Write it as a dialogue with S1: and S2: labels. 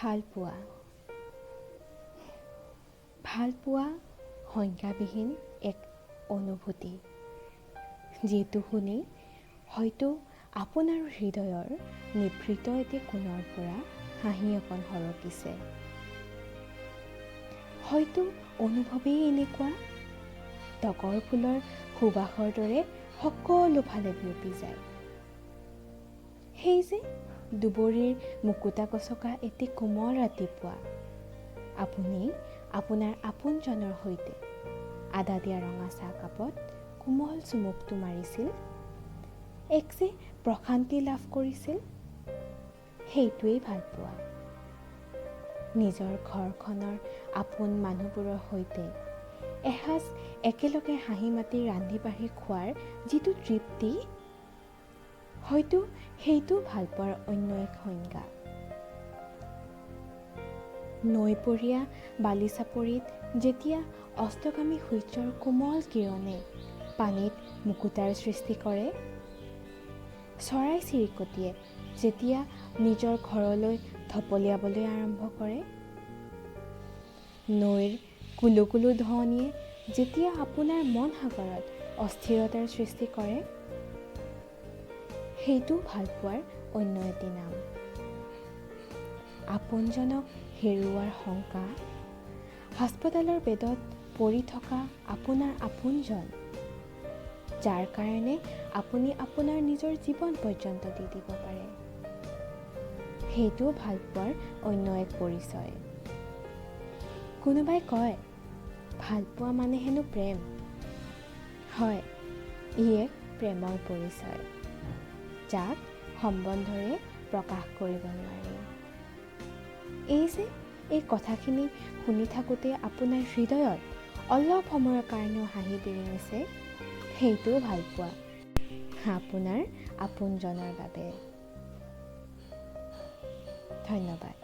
S1: ভালপোৱা, ভালপোৱা সংজ্ঞাবিহীন এক অনুভূতি, যিটো শুনি হয়তো আপোনাৰ হৃদয়ৰ নিভৃত এটি কোণৰ পৰা হাঁহি অকণ সৰকিছে। হয়তো অনুভৱেই এনেকুৱা তগৰ ফুলৰ সুবাসৰ দৰে সকলো ফালে বিয়পি যায়। সেই যে দুবৰিৰ মুকুতা গচকা এটি কোমল ৰাতিপুৱা আপুনি আপোনাৰ আপোনজনৰ সৈতে আদা দিয়া ৰঙা চাহকাপত কোমল চুমুকটো মাৰিছিল, এক যে প্ৰশান্তি লাভ কৰিছিল, সেইটোৱেই ভালপোৱা। নিজৰ ঘৰখনৰ আপোন মানুহবোৰৰ সৈতে এসাঁজ একেলগে হাঁহি মাতি ৰান্ধি বাঢ়ি খোৱাৰ যিটো তৃপ্তি, হয়তো সেইটো ভালপোৱাৰ অন্য এক সংজ্ঞা। নৈপৰীয়া বালিচাপৰিত যেতিয়া অস্তগামী সূৰ্যৰ কোমল কিৰণে পানীত মুকুতাৰ সৃষ্টি কৰে, চৰাই চিৰিকটিয়ে যেতিয়া নিজৰ ঘৰলৈ ঢপলিয়াবলৈ আৰম্ভ কৰে, নৈৰ কুলু কুলু ধ্বনিয়ে যেতিয়া আপোনাৰ মন সাগৰত অস্থিৰতাৰ সৃষ্টি কৰে, সেইটো ভালপোৱাৰ অন্য এটি নাম। আপোনজনক হেৰুওৱাৰ শংকা, হাস্পতালৰ বেডত পৰি থকা আপোনাৰ আপোনজন, যাৰ কাৰণে আপুনি আপোনাৰ নিজৰ জীৱন পৰ্যন্ত দি দিব পাৰে, সেইটোও ভালপোৱাৰ অন্য এক পৰিচয়। কোনোবাই কয় ভালপোৱা মানে হেনো প্ৰেম। হয়, ই এক প্ৰেমৰ পৰিচয়, যাক সম্বন্ধৰে প্ৰকাশ কৰিব নোৱাৰি। এই যে এই কথাখিনি শুনি থাকোঁতে আপোনাৰ হৃদয়ত অলপ সময়ৰ কাৰণেও হাঁহি বিৰিঙিছে, সেইটোও ভালপোৱা আপোনাৰ আপোনজনৰ বাবে। ধন্যবাদ।